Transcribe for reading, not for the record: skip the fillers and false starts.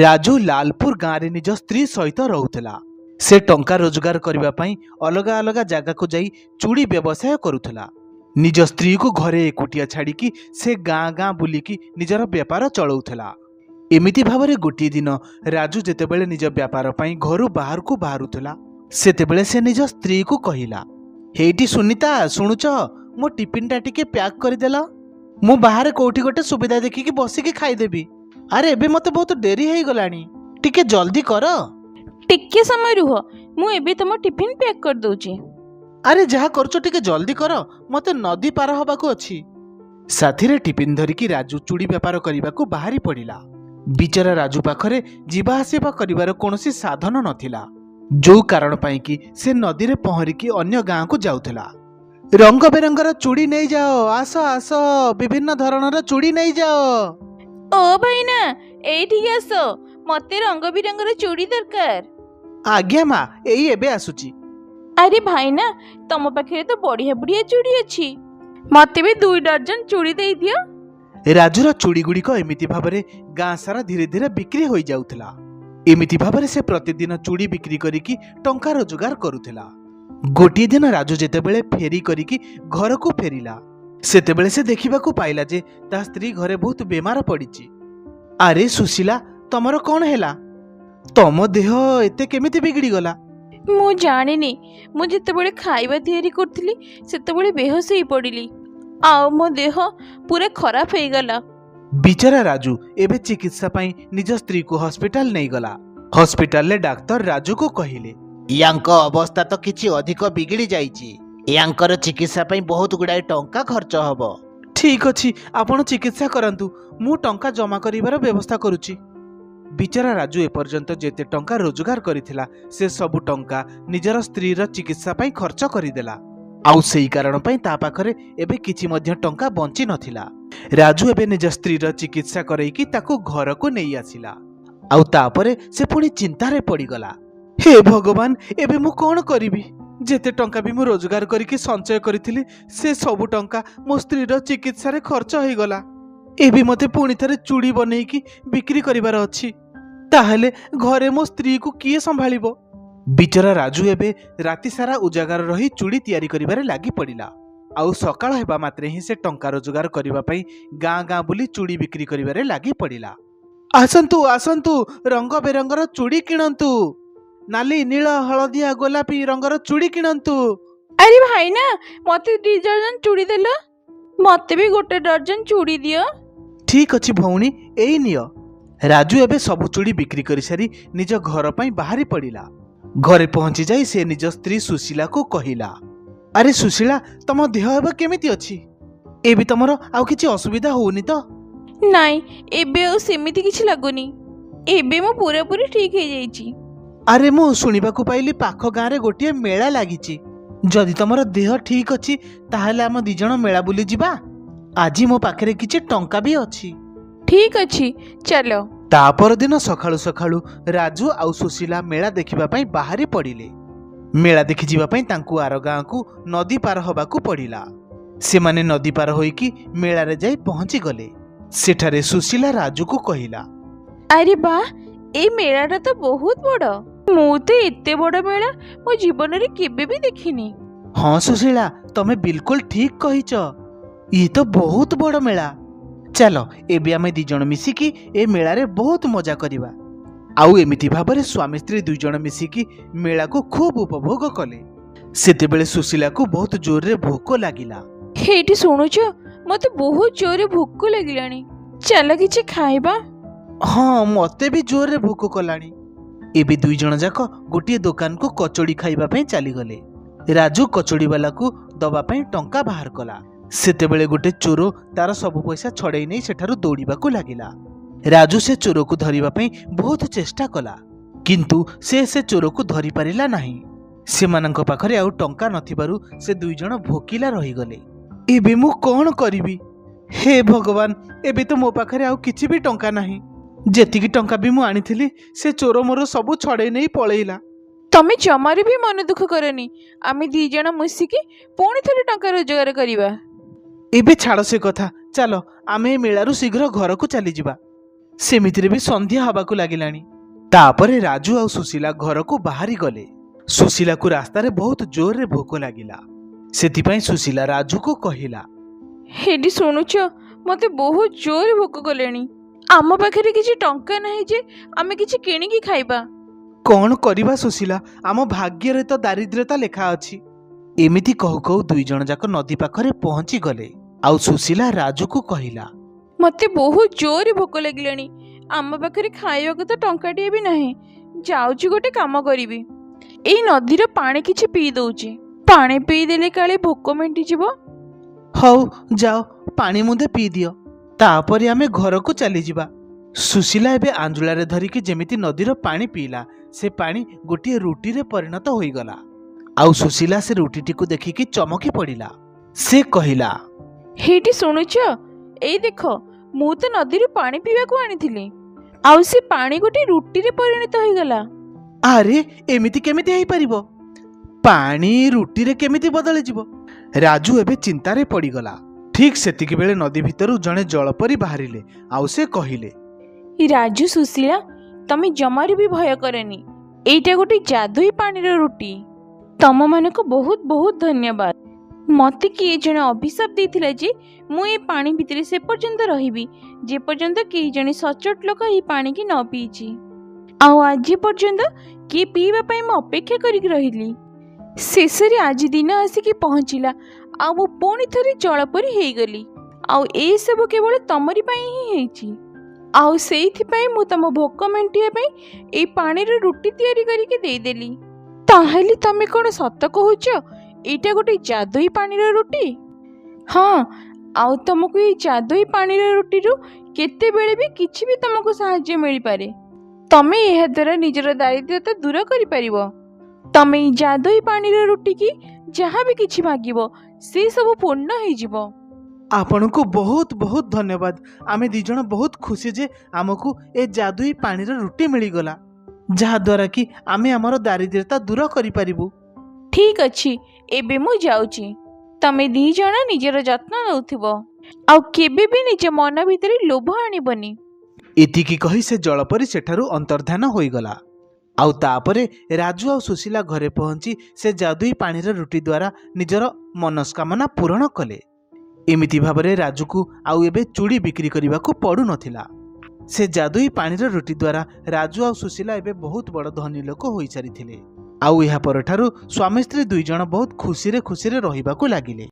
ରାଜୁ ଲାଲପୁର ଗାଁରେ ନିଜ ସ୍ତ୍ରୀ ସହିତ ରହୁଥିଲା। ସେ ଟଙ୍କା ରୋଜଗାର କରିବା ପାଇଁ ଅଲଗା ଅଲଗା ଜାଗାକୁ ଯାଇ ଚୁଡ଼ି ବ୍ୟବସାୟ କରୁଥିଲା। ନିଜ ସ୍ତ୍ରୀକୁ ଘରେ ଏକୁଟିଆ ଛାଡ଼ିକି ସେ ଗାଁ ଗାଁ ବୁଲିକି ନିଜର ବେପାର ଚଳାଉଥିଲା। ଏମିତି ଭାବରେ ଗୋଟିଏ ଦିନ ରାଜୁ ଯେତେବେଳେ ନିଜ ବ୍ୟାପାର ପାଇଁ ଘରୁ ବାହାରକୁ ବାହାରୁଥିଲା, ସେତେବେଳେ ସେ ନିଜ ସ୍ତ୍ରୀକୁ କହିଲା, ହେଇଟି ସୁନିତା, ଶୁଣୁଛ? ମୋ ଟିଫିନଟା ଟିକେ ପ୍ୟାକ୍ କରିଦେଲ, ମୁଁ ବାହାରେ କୋଉଠି ଗୋଟେ ସୁବିଧା ଦେଖିକି ବସିକି ଖାଇଦେବି। ଆରେ, ଏବେ ମୋତେ ବହୁତ ଡେରି ହେଇଗଲାଣି, ଟିକେ ଜଲ୍ଦି କର। ଟିକେ ସମୟ ରୁହ, ମୁଁ ଏବେ ତମ ଟିଫିନ୍ ପ୍ୟାକ୍ କରିଦେଉଛି। ଆରେ, ଯାହା କରୁଛ ଟିକେ ଜଲ୍ଦି କର, ମୋତେ ନଦୀ ପାର ହବାକୁ ଅଛି। ସାଥିରେ ଟିଫିନ୍ ଧରିକି ରାଜୁ ଚୁଡ଼ି ବେପାର କରିବାକୁ ବାହାରି ପଡ଼ିଲା। ବିଚରା ରାଜୁ ପାଖରେ ଯିବା ଆସିବା କରିବାର କୌଣସି ସାଧନ ନଥିଲା, ଯୋଉ କାରଣ ପାଇଁ କି ସେ ନଦୀରେ ପହଁରିକି ଅନ୍ୟ ଗାଁକୁ ଯାଉଥିଲା। ରଙ୍ଗ ବେରଙ୍ଗର ଚୁଡ଼ି ନେଇଯାଅ, ଆସ ଆସ, ବିଭିନ୍ନ ଧରଣର ଚୁଡ଼ି ନେଇଯାଅ। ଓ ଭାଇନା, ଏଇଠିକି ଆସ, ମତେ ରଙ୍ଗ ବିରଙ୍ଗର ଚୁଡ଼ି ଦରକାର। ଆଜ୍ଞା ମା, ଏଇ ଏବେ ଆସୁଛି। ଆରେ ଭାଇନା, ତମ ପାଖରେ ତ ବଢିଆ ବଢିଆ ଚୁଡ଼ି ଅଛି, ମତେ ବି 2 ଡର୍ଜନ ଚୁଡ଼ି ଦେଇଦିଅ। ରାଜୁର ଚୁଡ଼ିଗୁଡ଼ିକ ଏମିତି ଭାବରେ ଗାଁ ସାରା ଧୀରେ ଧୀରେ ବିକ୍ରି ହୋଇଯାଉଥିଲା। ଏମିତି ଭାବରେ ସେ ପ୍ରତିଦିନ ଚୁଡ଼ି ବିକ୍ରି କରିକି ଟଙ୍କା ରୋଜଗାର କରୁଥିଲା। ଗୋଟିଏ ଦିନ ରାଜୁ ଯେତେବେଳେ ଫେରି କରିକି ଘରକୁ ଫେରିଲା, ସେତେବେଳେ ସେ ଦେଖିବାକୁ ପାଇଲା ଯେ ତା ସ୍ତ୍ରୀ ଘରେ ବହୁତ ବେମାର ପଡ଼ିଛି। ଆରେ ସୁଶୀଲା, ତମର କ'ଣ ହେଲା? ତମ ଦେହ ଏତେ କେମିତି ବିଗିଡ଼ିଗଲା? ମୁଁ ଜାଣିନି, ମୁଁ ଯେତେବେଳେ ଖାଇବା ତିଆରି କରୁଥିଲି ସେତେବେଳେ ବେହୋସ ହେଇ ପଡ଼ିଲି ଆଉ ମୋ ଦେହ ପୁରା ଖରାପ ହେଇଗଲା। ବିଚରା ରାଜୁ ଏବେ ଚିକିତ୍ସା ପାଇଁ ନିଜ ସ୍ତ୍ରୀକୁ ହସ୍ପିଟାଲ ନେଇଗଲା। ହସ୍ପିଟାଲରେ ଡାକ୍ତର ରାଜୁକୁ କହିଲେ, ୟାଙ୍କ ଅବସ୍ଥା ତ କିଛି ଅଧିକ ବିଗିଡ଼ି ଯାଇଛି, ୟାଙ୍କର ଚିକିତ୍ସା ପାଇଁ ବହୁତ ଗୁଡ଼ାଏ ଟଙ୍କା ଖର୍ଚ୍ଚ ହବ। ଠିକ ଅଛି, ଆପଣ ଚିକିତ୍ସା କରନ୍ତୁ, ମୁଁ ଟଙ୍କା ଜମା କରିବାର ବ୍ୟବସ୍ଥା କରୁଛି। ବିଚରା ରାଜୁ ଏପର୍ଯ୍ୟନ୍ତ ଯେତେ ଟଙ୍କା ରୋଜଗାର କରିଥିଲା, ସେ ସବୁ ଟଙ୍କା ନିଜର ସ୍ତ୍ରୀର ଚିକିତ୍ସା ପାଇଁ ଖର୍ଚ୍ଚ କରିଦେଲା। ଆଉ ସେଇ କାରଣ ପାଇଁ ତା ପାଖରେ ଏବେ କିଛି ମଧ୍ୟ ଟଙ୍କା ବଞ୍ଚି ନଥିଲା। ରାଜୁ ଏବେ ନିଜ ସ୍ତ୍ରୀର ଚିକିତ୍ସା କରେଇକି ତାକୁ ଘରକୁ ନେଇ ଆସିଲା। ଆଉ ତାପରେ ସେ ପୁଣି ଚିନ୍ତାରେ ପଡ଼ିଗଲା। ହେ ଭଗବାନ, ଏବେ ମୁଁ କ'ଣ କରିବି? ଯେତେ ଟଙ୍କା ବି ମୁଁ ରୋଜଗାର କରିକି ସଞ୍ଚୟ କରିଥିଲି, ସେ ସବୁ ଟଙ୍କା ମୋ ସ୍ତ୍ରୀର ଚିକିତ୍ସାରେ ଖର୍ଚ୍ଚ ହେଇଗଲା। ଏବେ ମୋତେ ପୁଣି ଥରେ ଚୁଡ଼ି ବନେଇକି ବିକ୍ରି କରିବାର ଅଛି, ତାହେଲେ ଘରେ ମୋ ସ୍ତ୍ରୀକୁ କିଏ ସମ୍ଭାଳିବ? ବିଚରା ରାଜୁ ଏବେ ରାତି ସାରା ଉଜାଗର ରହି ଚୁଡ଼ି ତିଆରି କରିବାରେ ଲାଗି ପଡ଼ିଲା। ଆଉ ସକାଳ ହେବା ମାତ୍ରେ ହିଁ ସେ ଟଙ୍କା ରୋଜଗାର କରିବା ପାଇଁ ଗାଁ ଗାଁ ବୁଲି ଚୁଡ଼ି ବିକ୍ରି କରିବାରେ ଲାଗି ପଡ଼ିଲା। ଆସନ୍ତୁ ଆସନ୍ତୁ, ରଙ୍ଗ ବେରଙ୍ଗର ଚୁଡ଼ି କିଣନ୍ତୁ, ନାଲି, ନୀଳ, ହଳଦିଆ, ଗୋଲାପୀ ରଙ୍ଗର ଚୁଡ଼ି କିଣନ୍ତୁ। ଆରେ ଭାଇନା, ମତେ 2 ଡର୍ଜନ ଚୁଡ଼ି ଦେଲ, ମତେ ବି 1 ଡର୍ଜନ ଚୁଡ଼ି ଦିଅ। ଠିକ ଅଛି ଭଉଣୀ, ଏଇ ନିଅ। ରାଜୁ ଏବେ ସବୁ ଚୁଡ଼ି ବିକ୍ରି କରିସାରି ନିଜ ଘର ପାଇଁ ବାହାରି ପଡ଼ିଲା। ଘରେ ପହଞ୍ଚି ଯାଇ ସେ ନିଜ ସ୍ତ୍ରୀ ସୁଶୀଲାକୁ କହିଲା, ଆରେ ସୁଶୀଳା, ତମ ଦେହ ଏବେ କେମିତି ଅଛି? ଏବେ ତମର ଆଉ କିଛି ଅସୁବିଧା ହଉନି ତ? ନାଇଁ, ଏବେ ଆଉ ସେମିତି କିଛି ଲାଗୁନି, ଏବେ ମୁଁ ପୁରାପୁରି ଠିକ ହେଇଯାଇଛି। ଆରେ, ମୁଁ ଶୁଣିବାକୁ ପାଇଲି ପାଖ ଗାଁରେ ଗୋଟିଏ ମେଳା ଲାଗିଛି। ଯଦି ତମର ଦେହ ଠିକ ଅଛି, ତାହେଲେ ଆମ ଦି ଜଣ ମେଳା ବୁଲି ଯିବା। ଆଜି ମୋ ପାଖରେ କିଛି ଟଙ୍କା ବି ଅଛି। ଠିକ ଅଛି, ଚାଲ। ତା ପରଦିନ ସକାଳୁ ସକାଳୁ ରାଜୁ ଆଉ ସୁଶୀଲା ମେଳା ଦେଖିବା ପାଇଁ ବାହାରି ପଡ଼ିଲେ। ମେଳା ଦେଖିଯିବା ପାଇଁ ତାଙ୍କୁ ଆର ଗାଁକୁ ନଦୀ ପାର ହବାକୁ ପଡ଼ିଲା। ସେମାନେ ନଦୀ ପାର ହୋଇକି ମେଳାରେ ଯାଇ ପହଞ୍ଚିଗଲେ। ସେଠାରେ ସୁଶୀଲା ରାଜୁକୁ କହିଲା, ଆରେ ବା, ଏଇ ମେଳାଟା ତ ବହୁତ ବଡ଼, ମୁଁ ତ ଏତେ ବଡ଼ ମେଳା ମୋ ଜୀବନରେ କେବେ ବି ଦେଖିନି। ହଁ ସୁଶୀଳା, ତମେ ବିଲକୁଲ ଠିକ କହିଛ, ଇଏ ତ ବହୁତ ବଡ଼ ମେଳା। ଚାଲ, ଏବେ ଆମେ ଦି ଜଣ ମିଶିକି ଏ ମେଳାରେ ବହୁତ ମଜା କରିବା। ଆଉ ଏମିତି ଭାବରେ ସ୍ୱାମୀ ସ୍ତ୍ରୀ ଦୁଇ ଜଣ ମିଶିକି ମେଳାକୁ ଖୁବ୍ ଉପଭୋଗ କଲେ। ସେତେବେଳେ ସୁଶୀଲାକୁ ବହୁତ ଜୋରରେ ଭୋକ ଲାଗିଲା। ଏଇଠି ଶୁଣୁଛ, ମତେ ବହୁତ ଜୋରରେ ଭୋକ ଲାଗିଲାଣି, ଚାଲ କିଛି ଖାଇବା। ହଁ, ମତେ ବି ଜୋରରେ ଭୋକ କଲାଣି। ଏବେ ଦୁଇ ଜଣ ଯାକ ଗୋଟିଏ ଦୋକାନକୁ କଚୋଡ଼ି ଖାଇବା ପାଇଁ ଚାଲିଗଲେ। ରାଜୁ କଚୋଡ଼ିବାଲାକୁ ଦବା ପାଇଁ ଟଙ୍କା ବାହାର କଲା। ସେତେବେଳେ ଗୋଟେ ଚୋର ତାର ସବୁ ପଇସା ଛଡ଼େଇ ନେଇ ସେଠାରୁ ଦୌଡ଼ିବାକୁ ଲାଗିଲା। ରାଜୁ ସେ ଚୋରକୁ ଧରିବା ପାଇଁ ବହୁତ ଚେଷ୍ଟା କଲା, କିନ୍ତୁ ସେ ସେ ଚୋରକୁ ଧରିପାରିଲା ନାହିଁ। ସେମାନଙ୍କ ପାଖରେ ଆଉ ଟଙ୍କା ନଥିବାରୁ ସେ ଦୁଇ ଜଣ ଭୋକିଲା ରହିଗଲେ। ଏବେ ମୁଁ କ'ଣ କରିବି? ହେ ଭଗବାନ, ଏବେ ତ ମୋ ପାଖରେ ଆଉ କିଛି ବି ଟଙ୍କା ନାହିଁ। ଯେତିକି ଟଙ୍କା ବି ମୁଁ ଆଣିଥିଲି, ସେ ଚୋର ମୋର ସବୁ ଛଡ଼େଇ ନେଇ ପଳେଇଲା। ତମେ ଜମାରୁ ବି ମନ ଦୁଃଖ କରନି, ଆମେ ଦି ଜଣ ମିଶିକି ପୁଣି ଥରେ ଟଙ୍କା ରୋଜଗାର କରିବା। ଏବେ ଛାଡ଼ ସେ କଥା, ଚାଲ ଆମେ ଏ ମେଳାରୁ ଶୀଘ୍ର ଘରକୁ ଚାଲିଯିବା। ସେମିତିରେ ବି ସନ୍ଧ୍ୟା ହବାକୁ ଲାଗିଲାଣି। ତାପରେ ରାଜୁ ଆଉ ସୁଶୀଲା ଘରକୁ ବାହାରି ଗଲେ। ସୁଶୀଲାକୁ ରାସ୍ତାରେ ବହୁତ ଜୋରରେ ଭୋକ ଲାଗିଲା। ସେଥିପାଇଁ ସୁଶୀଲା ରାଜୁକୁ କହିଲା, ହେଇଟି ଶୁଣୁଛ, ମୋତେ ବହୁତ ଜୋରରେ ଭୋକ କଲେଣି। ଆମ ପାଖରେ କିଛି ଟଙ୍କା ନାହିଁ ଯେ ଆମେ କିଛି କିଣିକି ଖାଇବା। କ'ଣ କରିବା ସୁଶୀଲା, ଆମ ଭାଗ୍ୟରେ ତ ଦାରିଦ୍ର୍ୟତା ଲେଖା ଅଛି। ଏମିତି କହୁ କହୁ ଦୁଇ ଜଣ ଯାକ ନଦୀ ପାଖରେ ପହଞ୍ଚି ଗଲେ। ଆଉ ସୁଶୀଲା ରାଜୁକୁ କହିଲା, ମୋତେ ବହୁତ ଜୋରରେ ଭୋକ ଲାଗିଲାଣି। ଆମ ପାଖରେ ଖାଇବାକୁ ତ ଟଙ୍କାଟିଏ ବି ନାହିଁ। ଯାଉଛି ଗୋଟେ କାମ କରିବି, ଏଇ ନଦୀର ପାଣି କିଛି ପିଇ ଦଉଛି। ପାଣି ପିଇଦେଲେ କାଳେ ଭୋକ ମେଣ୍ଟିଯିବ। ହଉ ଯାଅ, ପାଣି ମୁନ୍ଦେ ପିଇ ଦିଅ, ତାପରେ ଆମେ ଘରକୁ ଚାଲିଯିବା। ସୁଶୀଲା ଏବେ ଆଞ୍ଜୁଳାରେ ଧରିକି ଯେମିତି ନଦୀର ପାଣି ପିଇଲା, ସେ ପାଣି ଗୋଟିଏ ରୁଟିରେ ପରିଣତ ହୋଇଗଲା। ଆଉ ସୁଶୀଲା ସେ ରୁଟିଟିକୁ ଦେଖିକି ଚମକି ପଡ଼ିଲା। ସେ କହିଲା, ହେଇଟି ଶୁଣୁଛ, ଏଇ ଦେଖ, ମୁଁ ତ ନଦୀରୁ ପାଣି ପିଇବାକୁ ଆଣିଥିଲି, ଆଉ ସେ ପାଣି ଗୋଟେ ରୁଟିରେ ପରିଣତ ହୋଇଗଲା। ଆରେ ଏମିତି କେମିତି ହେଇପାରିବ? ପାଣି ରୁଟିରେ କେମିତି ବଦଳିଯିବ? ରାଜୁ ଏବେ ଚିନ୍ତାରେ ପଡ଼ିଗଲା। ଠିକ୍ ସେତିକି ବେଳେ ନଦୀ ଭିତରୁ ଜଣେ ଜଳପରି ବାହାରିଲେ ଆଉ ସେ କହିଲେ, ରାଜୁ, ସୁଶୀଳା, ତମେ ଜମାରୁ ବି ଭୟ କରନି। ଏଇଟା ଗୋଟେ ଯାଦୁଇ ପାଣିର ରୁଟି। ତମମାନଙ୍କୁ ବହୁତ ବହୁତ ଧନ୍ୟବାଦ। ମତେ କିଏ ଜଣେ ଅଭିଶାପ ଦେଇଥିଲା ଯେ ମୁଁ ଏ ପାଣି ଭିତରେ ସେ ପର୍ଯ୍ୟନ୍ତ ରହିବି ଯେପର୍ଯ୍ୟନ୍ତ କେହି ଜଣେ ସଚୋଟ ଲୋକ ଏହି ପାଣିକି ନ ପିଇଛି। ଆଉ ଆଜି ପର୍ଯ୍ୟନ୍ତ କିଏ ପିଇବା ପାଇଁ ମୁଁ ଅପେକ୍ଷା କରିକି ରହିଲି। ଶେଷରେ ଆଜି ଦିନ ଆସିକି ପହଞ୍ଚିଲା, ଆଉ ମୁଁ ପୁଣି ଥରେ ଜଳପରି ହେଇଗଲି। ଆଉ ଏସବୁ କେବଳ ତମରି ପାଇଁ ହିଁ ହେଇଛି। ଆଉ ସେଇଥିପାଇଁ ମୁଁ ତମ ଭୋକ ମେଣ୍ଟିବା ପାଇଁ ଏଇ ପାଣିର ରୁଟି ତିଆରି କରିକି ଦେଇଦେଲି। ତାହେଲେ ତମେ କ'ଣ ସତ କହୁଛ? ଏଇଟା ଗୋଟେ ଯାଦୁଇ ପାଣିର ରୁଟି? ହଁ, ଆଉ ତମକୁ ଏଇ ଯାଦୁଇ ପାଣିର ରୁଟିରୁ କେତେବେଳେ ବି କିଛି ବି ତମକୁ ସାହାଯ୍ୟ ମିଳିପାରେ। ତମେ ଏହାଦ୍ୱାରା ନିଜର ଦାରିଦ୍ର୍ୟତା ଦୂର କରିପାରିବ। ତମେ ଏଇ ଯାଦୁଇ ପାଣିର ରୁଟିକି ଯାହା ବି କିଛି ମାଗିବ ସେ ସବୁ ପୂର୍ଣ୍ଣ ହେଇଯିବ। ଆପଣଙ୍କୁ ବହୁତ ବହୁତ ଧନ୍ୟବାଦ। ଆମେ ଦି ଜଣ ବହୁତ ଖୁସି ଯେ ଆମକୁ ଏ ଯାଦୁଇ ପାଣିର ରୁଟି ମିଳିଗଲା, ଯାହାଦ୍ୱାରା କି ଆମେ ଆମର ଦାରିଦ୍ର୍ୟତା ଦୂର କରିପାରିବୁ। ଠିକ୍ ଅଛି, ଏବେ ମୁଁ ଯାଉଛି। ତମେ ଦି ଜଣ ନିଜର ଯତ୍ନ ନେଉଥିବ, ଆଉ କେବେ ବି ନିଜ ମନ ଭିତରେ ଲୋଭ ଆଣିବନି। ଏତିକି କହି ସେ ଜଳପରି ସେଠାରୁ ଅନ୍ତର୍ଦ୍ଧାନ ହୋଇଗଲା। ଆଉ ତାପରେ ରାଜୁ ଆଉ ସୁଶୀଲା ଘରେ ପହଞ୍ଚି ସେ ଯାଦୁଇ ପାଣିର ରୁଟି ଦ୍ୱାରା ନିଜର ମନସ୍କାମନା ପୂରଣ କଲେ। ଏମିତି ଭାବରେ ରାଜୁକୁ ଆଉ ଏବେ ଚୁଡ଼ି ବିକ୍ରି କରିବାକୁ ପଡ଼ୁନଥିଲା। ସେ ଯାଦୁଇ ପାଣିର ରୁଟି ଦ୍ୱାରା ରାଜୁ ଆଉ ସୁଶୀଲା ଏବେ ବହୁତ ବଡ଼ ଧନୀ ଲୋକ ହୋଇସାରିଥିଲେ। ଆଉ ଏହା ପରଠାରୁ ସ୍ୱାମୀ ସ୍ତ୍ରୀ ଦୁଇ ଜଣ ବହୁତ ଖୁସିରେ ଖୁସିରେ ରହିବାକୁ ଲାଗିଲେ।